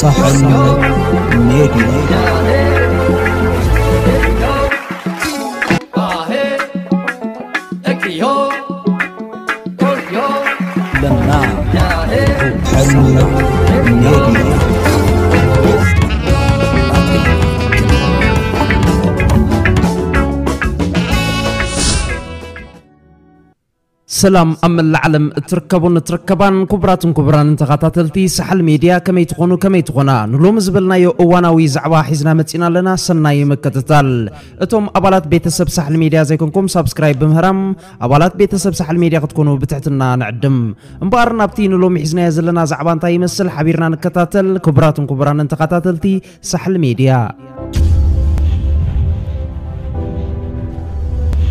Sahel Media. Lena Sahel Media. ሰላም ኣብ መላእ ዓለም እትርከቡን እትርከባን ክቡራትን ክቡራንን ተኸታተልቲ ሳሕል ሜድያ፣ ከመይ ትኾኑ፣ ከመይ ትኾና? ንሎሚ ዝበልናዮ እዋናዊ ዛዕባ ሒዝና መጺና ኣለና። ሰናይ ምክትታል። እቶም ኣባላት ቤተሰብ ሳሕል ሜድያ ዘይኮንኩም ሳብስክራይብ ብምህራም ኣባላት ቤተሰብ ሳሕል ሜድያ ክትኮኑ ብትሕትና ንዕድም። እምበኣር ናብቲ ንሎሚ ሒዝናዮ ዘለና ዛዕባ እንታይ ይመስል ሓቢርና ንከታተል። ክቡራትን ክቡራንን ተኸታተልቲ ሳሕል ሜድያ።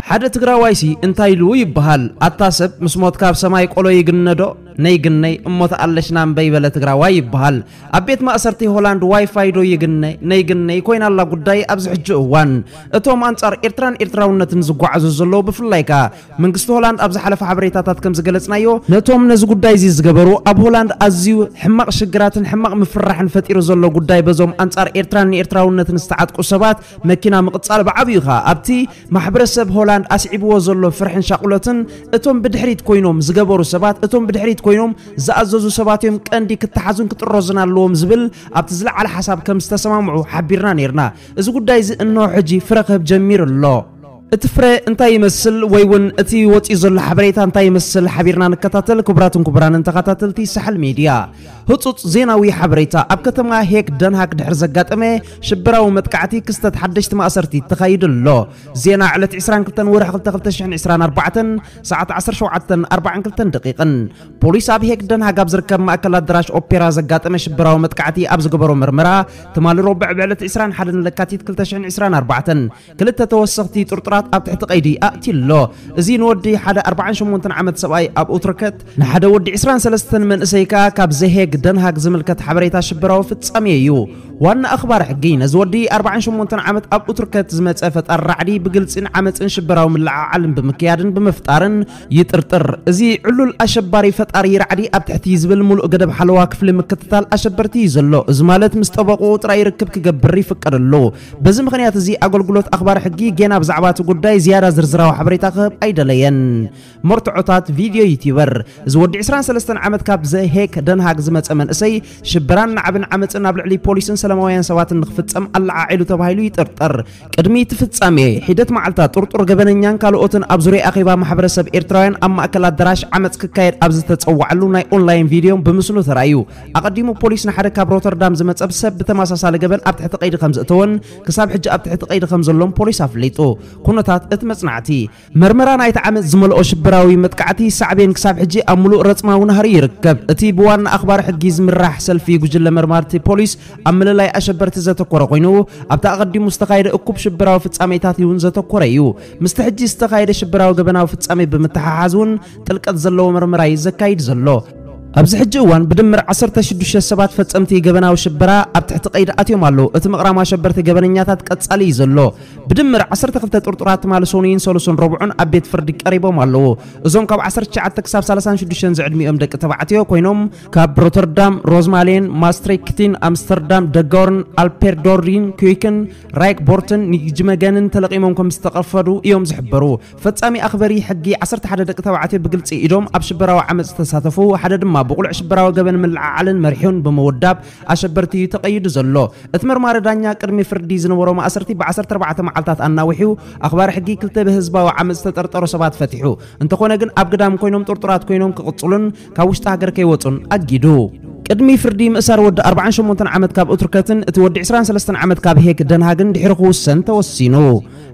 ሓደ ትግራዋይሲ እንታይ ኢሉ ይበሃል? ኣታ ሰብ ምስ ሞት ካብ ሰማይ ቆሎ ይግነዶ? ነይ ግነይ እሞ ተኣለሽና እምበይ በለ ትግራዋይ ይበሃል። ኣብ ቤት ማእሰርቲ ሆላንድ ዋይፋይ ዶ ይግነ? ነይ ግነይ ኮይና ኣላ ጉዳይ ኣብዚ ሕጂ እዋን። እቶም ኣንጻር ኤርትራን ኤርትራውነትን ዝጓዓዙ ዘለዉ ብፍላይ ከኣ መንግስቲ ሆላንድ ኣብ ዝሓለፈ ሓበሬታታት ከም ዝገለጽናዮ ነቶም ነዚ ጉዳይ እዚ ዝገበሩ ኣብ ሆላንድ ኣዝዩ ሕማቕ ሽግራትን ሕማቕ ምፍርራሕን ፈጢሩ ዘሎ ጉዳይ በዞም ኣንጻር ኤርትራን ንኤርትራውነትን ዝተዓጥቁ ሰባት መኪና ምቕጻል ብዓብዩ ከኣ ኣብቲ ማሕበረሰብ ሆላንድ ኣስዒብዎ ዘሎ ፍርሕን ሻቕሎትን እቶም ብድሕሪት ኮይኖም ዝገበሩ ሰባት እቶም ብድሕሪት ኮይኖም ዝኣዘዙ ሰባት እዮም ቀንዲ ክተሓዙን ክጥረዙን ኣለዎም ዝብል ኣብቲ ዝለዓለ ሓሳብ ከም ዝተሰማምዑ ሓቢርና ነይርና። እዚ ጉዳይ እዚ እንሆ ሕጂ ፍረ ክህብ ጀሚሩ ኣሎ። እቲ ፍረ እንታይ ይመስል ወይ እውን እቲ ወፂኡ ዘሎ ሓበሬታ እንታይ ይመስል ሓቢርና ንከታተል። ክቡራትን ክቡራንን ተኸታተልቲ ሳሕል ሜድያ፣ ህፁፅ ዜናዊ ሓበሬታ። ኣብ ከተማ ሄግ ደንሃግ ድሕሪ ዘጋጠመ ሽበራዊ መጥቃዕቲ ክስተት ሓደሽቲ ማእሰርቲ ተኻይዱ ኣሎ። ዜና ዕለት ዕስራን ክልተን ወርሒ ክልተ ክልተ ሽሕን ዕስራን ኣርባዕተን ሰዓት ዓሰርተ ሸውዓተን ኣርባዓን ክልተን ደቂቕን። ፖሊስ ኣብ ሄግ ደንሃግ ኣብ ዝርከብ ማእከል ኣዳራሽ ኦፔራ ዘጋጠመ ሽበራዊ መጥቃዕቲ ኣብ ዝገበሮ መርመራ ትማሊ ረቡዕ ብዕለት ዕስራን ሓደን ለካቲት ክልተ ሽሕን ዕስራን ኣርባዕተን ክልተ ተወሰኽቲ ጥርጡራት ኣብ ትሕቲ ቀይዲ ኣእትዩ ኣሎ። እዚ ንወዲ ሓደ ኣርባዓን ሸሞንተን ዓመት ሰብኣይ ኣብ ኡትርከት ንሓደ ወዲ ዕስራን ሰለስተን መንእሰይ ከኣ ካብ ዘሄግ ደንሃግ ዝምልከት ሓበሬታ ሽበራዊ ፍጻሜ እዩ። ዋና ኣኽባር ሕጊ ነዚ ወዲ ኣርባዓን ሸሞንተን ዓመት ኣብ ኡትርከት ዝመጸ ፈጣር ራዕዲ ብግልጺን ዓመጽን ሽበራዊ ምልዕዓልን ብምክያድን ብምፍጣርን ይጥርጥር። እዚ ዕሉል ኣሸባሪ ፈጣሪ ራዕዲ ኣብ ትሕቲ ዝብል ሙሉእ ገደብ ሓለዋ ክፍሊ ምክትታል ኣሸበርቲ እዩ ዘሎ። እዚ ማለት ምስ ጠበቕኡ ጥራይ ርክብ ክገብር ይፍቀደሉ። በዚ ምኽንያት እዚ ኣገልግሎት ኣኽባር ሕጊ ጌና ብዛዕባ እቲ ጉዳይ ዝያዳ ዝርዝራዊ ሓበሬታ ክህብ ኣይደለየን። መርትዖታት ቪድዮ ዩቲዩበር። እዚ ወዲ ዕስራን ሰለስተን ዓመት ካብ ዘሄክ ደንሃግ ዝመጸ መንእሰይ ሽበራን ናዕብን ዓመጽን ኣብ ልዕሊ ፖሊስን ሰላማውያን ሰባትን ንክፍጸም ኣለዓዒሉ ተባሂሉ ይጥርጠር። ቅድሚ እቲ ፍጻሜ ሒደት መዓልታት ጥርጡር ገበነኛን ካልኦትን ኣብ ዙርያ ኣኼባ ማሕበረሰብ ኤርትራውያን ኣብ ማእከል ኣዳራሽ ዓመጽ ክካየድ ኣብ ዝተጸዋዐሉ ናይ ኦንላይን ቪድዮ ብምስሉ ተራእዩ። ኣቐዲሙ ፖሊስ ንሓደ ካብ ሮተርዳም ዝመጸ ሰብ ብተመሳሳሊ ገበን ኣብ ትሕቲ ቀይዲ ከም ዘእተወን ክሳብ ሕጂ ኣብ ትሕቲ ቀይዲ ከም ዘሎን ፖሊስ ኣፍሊጡ። ኩነታት እቲ መጽናዕቲ። መርመራ ናይቲ ዓመጽ ዝመልኦ ሽበራዊ መጥቃዕቲ ሳዕቤን ክሳብ ሕጂ ኣብ ምሉእ ረጽማዊ ናህሪ ይርከብ። እቲ ብዋና ኣኽባር ሕጊ ዝምራሕ ሰልፊ ጉጅለ መርማርቲ ፖሊስ ኣብ ምልላይ ኣሸበርቲ ዘተኮረ ኮይኑ ኣብቲ ኣቐዲሙ ዝተኻየደ እኩብ ሽበራዊ ፍጻሜታት እውን ዘተኮረ እዩ። ምስቲ ሕጂ ዝተኻየደ ሽበራዊ ገበናዊ ፍጻሜ ብምትሓሓዝ እውን ጥልቀት ዘለዎ መርመራ እዩ ዘካይድ ዘሎ። ኣብዚ ሕጂ እዋን ብድምር ዓሰርተ ሽዱሽተ ሰባት ፈጸምቲ ገበናዊ ሽበራ ኣብ ትሕቲ ቀይዲ ኣትዮም ኣለዉ። እቲ ምቕራም ኣሸበርቲ ገበነኛታት ቀጻሊ እዩ ዘሎ። ብድምር ዓሰርተ ክልተ ጥርጡራት ትማሊ ሰኑይን ሰሉስን ረቡዕን ኣብ ቤት ፍርዲ ቀሪቦም ኣለዉ። እዞም ካብ ዓሰርተ ትሽዓተ ክሳብ ሰላሳን ሽዱሽተን ዝዕድሚኦም ደቂ ተባዕትዮ ኮይኖም ካብ ሮተርዳም፣ ሮዝማሌን፣ ማስትሪክቲን፣ ኣምስተርዳም፣ ደጋውርን፣ ኣልፔርዶሪን፣ ኩይክን፣ ራይክ ቦርትን ኒጅመገንን ተለቒሞም ከም ዝተቐፈዱ እዮም ዝሕበሩ። ፈጻሚ ኣኽበሪ ሕጊ ዓሰርተ ሓደ ደቂ ተባዕትዮ ብግልጺ ኢዶም ኣብ ሽበራዊ ዓመጽ ዝተሳተፉ፣ ሓደ ድማ ብቕሉዕ ሽበራዊ ገበን ምልዕዓልን መሪሑን ብምውዳብ ኣሸበርቲ እዩ ተቐይዱ ዘሎ። እቲ መርማሪ ዳኛ ቅድሚ ፍርዲ ዝነበሮ ማእሰርቲ ብ ዓሰርተ ኣርባዕተ መዓልታት ኣናዊሑ፣ ኣኽባሪ ሕጊ ክልተ ብህዝባዊ ዓመጽ ዝተጠርጠሩ ሰባት ፈቲሑ። እንተኾነ ግን ኣብ ግዳም ኮይኖም ጥርጡራት ኮይኖም ክቕጽሉን ካብ ውሽጢ ሃገር ከይወጹን ኣጊዱ። ቅድሚ ፍርዲ ምእሳር ወዲ ኣርባዓን ሸሞንተን ዓመት ካብ ኡትርከትን እቲ ወዲ ዕስራን ሰለስተን ዓመት ካብ ሄግ ደንሃግን ድሕሪ ክውሰን ተወሲኑ።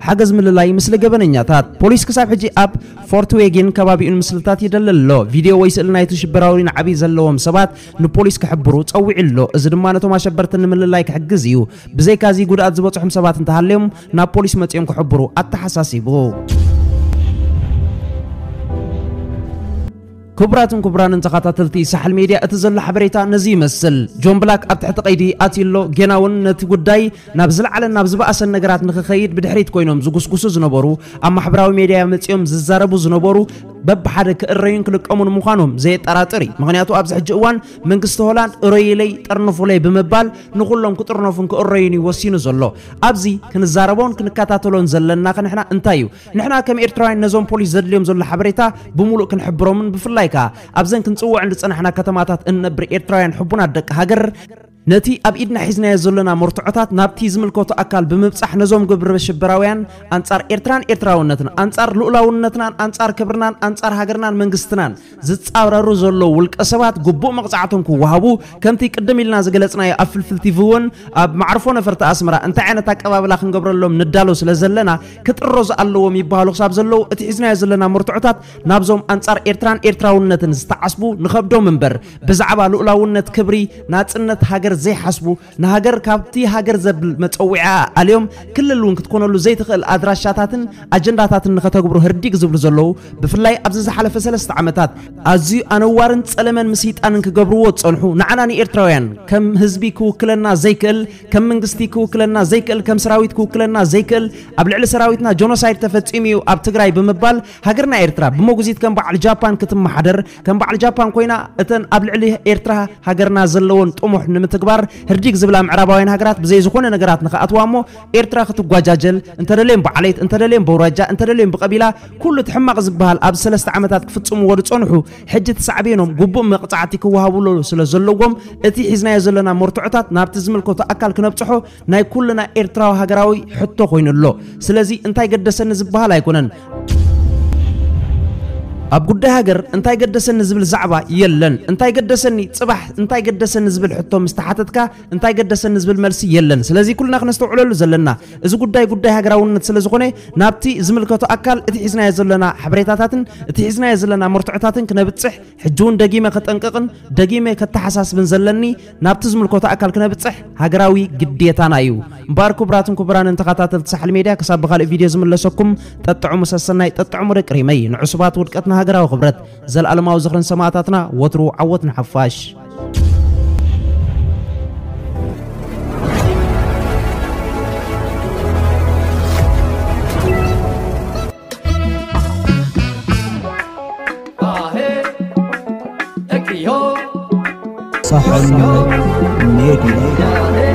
ሓገዝ ምልላይ ምስሊ ገበነኛታት። ፖሊስ ክሳብ ሕጂ ኣብ ፎርት ዌጌን ከባቢኡን ምስልታት ይደሊ ኣሎ። ቪድዮ ወይ ስእሊ ናይቲ ሽበራዊ ናዕቢ ዘለዎም ሰባት ንፖሊስ ክሕብሩ ጸዊዑ ኣሎ። እዚ ድማ ነቶም ኣሸበርቲ ንምልላይ ክሕግዝ እዩ። ብዘይካዚ ጉድኣት ዝበጽሖም ሰባት እንተሃልዮም ናብ ፖሊስ መጺኦም ክሕብሩ ኣተሓሳሲቡ። ክቡራትን ክቡራንን ተኸታተልቲ ሳሕል ሜድያ፣ እቲ ዘሎ ሓበሬታ ነዚ ይመስል። ጆን ብላክ ኣብ ትሕቲ ቀይዲ ኣትዩ ኣሎ። ጌና እውን ነቲ ጉዳይ ናብ ዝለዓለን ናብ ዝበኣሰን ነገራት ንኽኸይድ ብድሕሪት ኮይኖም ዝጉስጉሱ ዝነበሩ፣ ኣብ ማሕበራዊ ሜድያ መጺኦም ዝዛረቡ ዝነበሩ፣ በብሓደ ክእረዩን ክልቀሙን ምዃኖም ዘየጠራጥር እዩ። ምኽንያቱ ኣብዚ ሕጂ እዋን መንግስቲ ሆላንድ እረዩለይ፣ ጠርንፉለይ ብምባል ንኹሎም ክጥርነፉን ክእረዩን እዩ ወሲኑ ዘሎ። ኣብዚ ክንዛረቦን ክንከታተሎን ዘለና ንሕና እንታይ እዩ? ንሕና ከም ኤርትራውያን ነዞም ፖሊስ ዘድልዮም ዘሎ ሓበሬታ ብምሉእ ክንሕብሮምን ብፍላይ ከኣ ኣብዘን ክንጽውዐን ዝጸናሕና ከተማታት እንነብር ኤርትራውያን ሕቡናት ደቂ ሃገር ነቲ ኣብ ኢድና ሒዝናዮ ዘለና መርትዖታት ናብቲ ዝምልከቶ ኣካል ብምብጻሕ ነዞም ግብረ ሽበራውያን ኣንጻር ኤርትራን ኤርትራውነትን ኣንጻር ልኡላውነትናን ኣንጻር ክብርናን ኣንጻር ሃገርናን መንግስትናን ዝጻረሩ ዘለዉ ውልቀ ሰባት ግቡእ መቕጻዕቶም ክወሃቡ ከምቲ ቅድም ኢልና ዝገለጽናዮ ኣብ ፍልፍል ቲቪ እውን ኣብ መዓርፎ ነፈርቲ ኣስመራ እንታይ ዓይነት ኣቀባብላ ክንገብረሎም ንዳሎ ስለ ዘለና ክጥረዙ ኣለዎም ይበሃሉ ክሳብ ዘለዉ እቲ ሒዝናዮ ዘለና መርትዖታት ናብዞም ኣንጻር ኤርትራን ኤርትራውነትን ዝተዓስቡ ንኸብዶም እምበር ብዛዕባ ልኡላውነት ክብሪ ናጽነት ሃገር ዘይሓስቡ ንሃገር ካብቲ ሃገር ዘብል መጸዊዓ ኣልዮም ክልል እውን ክትኮነሉ ዘይትኽእል ኣድራሻታትን ኣጀንዳታትን ንኸተግብሩ ህርዲግ ዝብሉ ዘለዉ ብፍላይ ኣብዚ ዝሓለፈ ሰለስተ ዓመታት ኣዝዩ ኣነዋርን ጸለመን ምስይጣንን ክገብርዎ ዝጸንሑ ንዓና ንኤርትራውያን ከም ህዝቢ ክውክለና ዘይክእል ከም መንግስቲ ክውክለና ዘይክእል ከም ሰራዊት ክውክለና ዘይክእል ኣብ ልዕሊ ሰራዊትና ጆኖሳይድ ተፈጺሙ እዩ ኣብ ትግራይ ብምባል ሃገርና ኤርትራ ብመጉዚት ከም በዓል ጃፓን ክትመሓደር ከም በዓል ጃፓን ኮይና እተን ኣብ ልዕሊ ኤርትራ ሃገርና ዘለዎን ጥሙሕ ንምትግባር ህርዲግ ዝብላ ምዕራባውያን ሃገራት ብዘይ ዝኾነ ነገራት ንኸኣትዋ እሞ ኤርትራ ክትጓጃጀል እንተደልዮም ብዓሌት እንተደልዮም በውራጃ እንተደልዮም ብቐቢላ ኩሉ እቲ ሕማቕ ዝበሃል ኣብ ሰለስተ ዓመታት ክፍጽምዎ ዝጸንሑ ሕጂ ተሳዕቤኖም ግቡእ መቕጻዕቲ ክወሃብሉ ስለ ዘለዎም እቲ ሒዝናዮ ዘለና መርትዖታት ናብቲ ዝምልከቶ ኣካል ክነብጽሖ ናይ ኩልና ኤርትራዊ ሃገራዊ ሕቶ ኮይኑ ኣሎ። ስለዚ እንታይ ገደሰኒ ዝበሃል ኣይኮነን። ኣብ ጉዳይ ሃገር እንታይ ገደሰኒ ዝብል ዛዕባ የለን። እንታይ ገደሰኒ ጽባሕ እንታይ ገደሰኒ ዝብል ሕቶ ምስ ተሓተትካ እንታይ ገደሰኒ ዝብል መልሲ የለን። ስለዚ ኩልና ክነስተውዕለሉ ዘለና እዚ ጉዳይ ጉዳይ ሃገራውነት ስለ ዝኾነ ናብቲ ዝምልከቶ ኣካል እቲ ሒዝናዮ ዘለና ሓበሬታታትን እቲ ሒዝናዮ ዘለና መርትዖታትን ክነብጽሕ ሕጂ እውን ደጊመ ከጠንቅቕን ደጊመ ከተሓሳስብን ዘለኒ ናብቲ ዝምልከቶ ኣካል ክነብጽሕ ሃገራዊ ግዴታና እዩ። እምበኣር ክቡራትን ክቡራንን ተኸታተልቲ ሳሕል ሜድያ ክሳብ ብኻልእ ቪድዮ ዝምለሰኩም ጠጥዕሙ ሰሰናይ ጠጥዕሙ ደቂ ሪመይ ንዕሱባት ውድቀት ንሃገራዊ ክብረት ዘለኣለማዊ ዝኽርን ሰማእታትና ወትሩ ዓወት ንሓፋሽ። ሳሕል ሜድያ